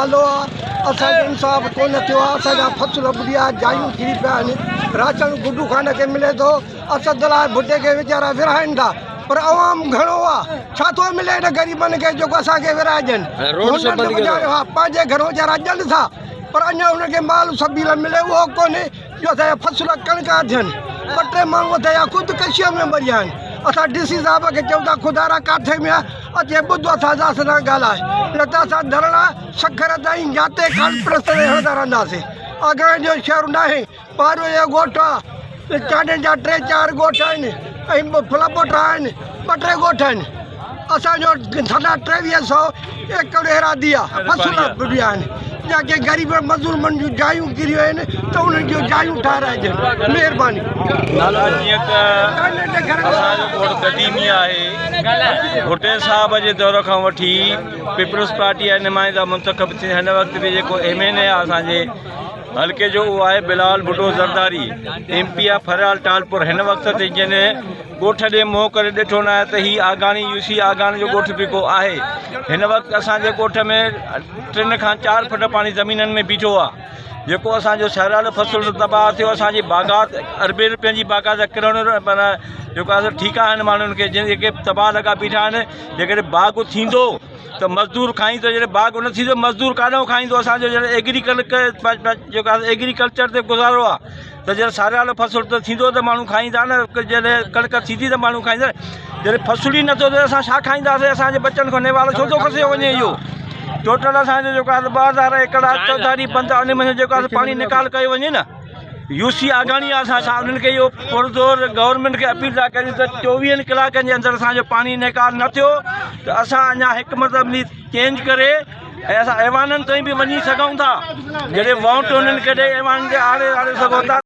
نالو آ اسان کي انصاف ڪونه ٿيو آ اسان جا فصل ٻڏي ويا جايون ڪري پيا آهن راشن گڊو خان کي ملي ٿو اسد الله ڀٽي کي ويچارا ورهائن ٿا پر عوام گهڻو آ ڇا ٿو ملي هن غريبن کي جيڪو اسان کي ورهائجن ها پنهنجي گهرو ويچارا ڏين ٿا پر اڃا انهن کي مال سبيل ملي اهو ڪونهي جو اسان جا فصل ڪڻڪا ٿين ٻه ٽي ماڻهو اسان جا خودڪشيء ۾ مري ويا آهن اسان ڊي سي صاحب کي چئون ٿا خدارا ڪاٿي ۾ آ اچي ٻڌ اسان سان اسان سان ڳالهائي نه ته اسان ڌرڻا سکر تائين جاتي ڪانفرنس تائين هڻندا رهنداسين آگاهين جو شهر ناهي پارو جو ڳوٺ آ چانڊين جا ٽي چار ڳوٺ آهن ۽ ڦلپوٽا آهن ٻه ٽي ڳوٺ آهن اسان جو ساڍا 23 سو ايڪڙ ايراضي آ فصل به آهن يا ڪي غريب مظلومن جون جايون ڪريون آهن ته انهن جون جايون ٺاهرائجن مهرباني. جيئن ته اسان جو ڳوٺ قديمي آهي ڀٽي صاحب جي دور کان وٺي پيپلز پارٽي جا نمائندا منتخب ٿي هن وقت به جيڪو ايم اين اي آهي اسان جي حلقي جو اهو آهي بلاول ڀٽو زرداري ايم پي آ فريال ٽالپور هن وقت تي جنهن ڳوٺ ڏي منهن ڪري ڏٺو ناهي ته هي آگاڻي يو سي آگاڻي جو ڳوٺ به ڪو آهي هن وقت اسان جي ڳوٺ ۾ ٽن کان چار فٽ پاڻي زمينن ۾ بيٺو آهي جيڪو اسان جو سيرال فصل تباهه ٿيو اسان جي باغات اربين روپين جي باغات ڪروڙين معنيٰ جيڪو آهي ٺيڪا آهن ماڻهن کي جن جيڪي تباهه لڳا بيٺا آهن جيڪڏهن باغ ٿيندو ته مزدور کائيندو جڏهن باغ نه ٿيندو مزدور ڪاڏانهن کائيندو اسان جو جڏهن ايگريڪلچر جيڪو آهي ايگريڪلچر تي گذارو آهي ته جڏهن ساريالو فصل ته ٿيندو ته ماڻهو کائيندا نه جڏهن ڪڻڪ ٿيندي ته ماڻهو کائيندا جڏهن فصل ئي نٿو ٿئي اسان ڇا کائينداسين اسان جي ٻچن کان نوالو ڇو ٿو کسيو وڃي اهو ٽوٽل اسان جو جيڪو آهي 2000 ايڪڙ آهي چوڌاري بند آهي ان ۾ جيڪو آهي پاڻي نيڪال ڪيو وڃي نه يو سي آگاڻي آ اسان سان انهن کي اهو پرزور گورنمينٽ کي اپيل ٿا ڪريون ته چوويهن ڪلاڪن جي اندر اسان جو پاڻي نيڪال نه ٿيو ته اسان اڃا حڪمت عملي چينج ڪري ۽ اسان ايوانن تائين به وڃي سگهون ٿا جڏهن ووٽ انهن کي ڏئي ايوانن جي آڙي آڙي سگهون ٿا.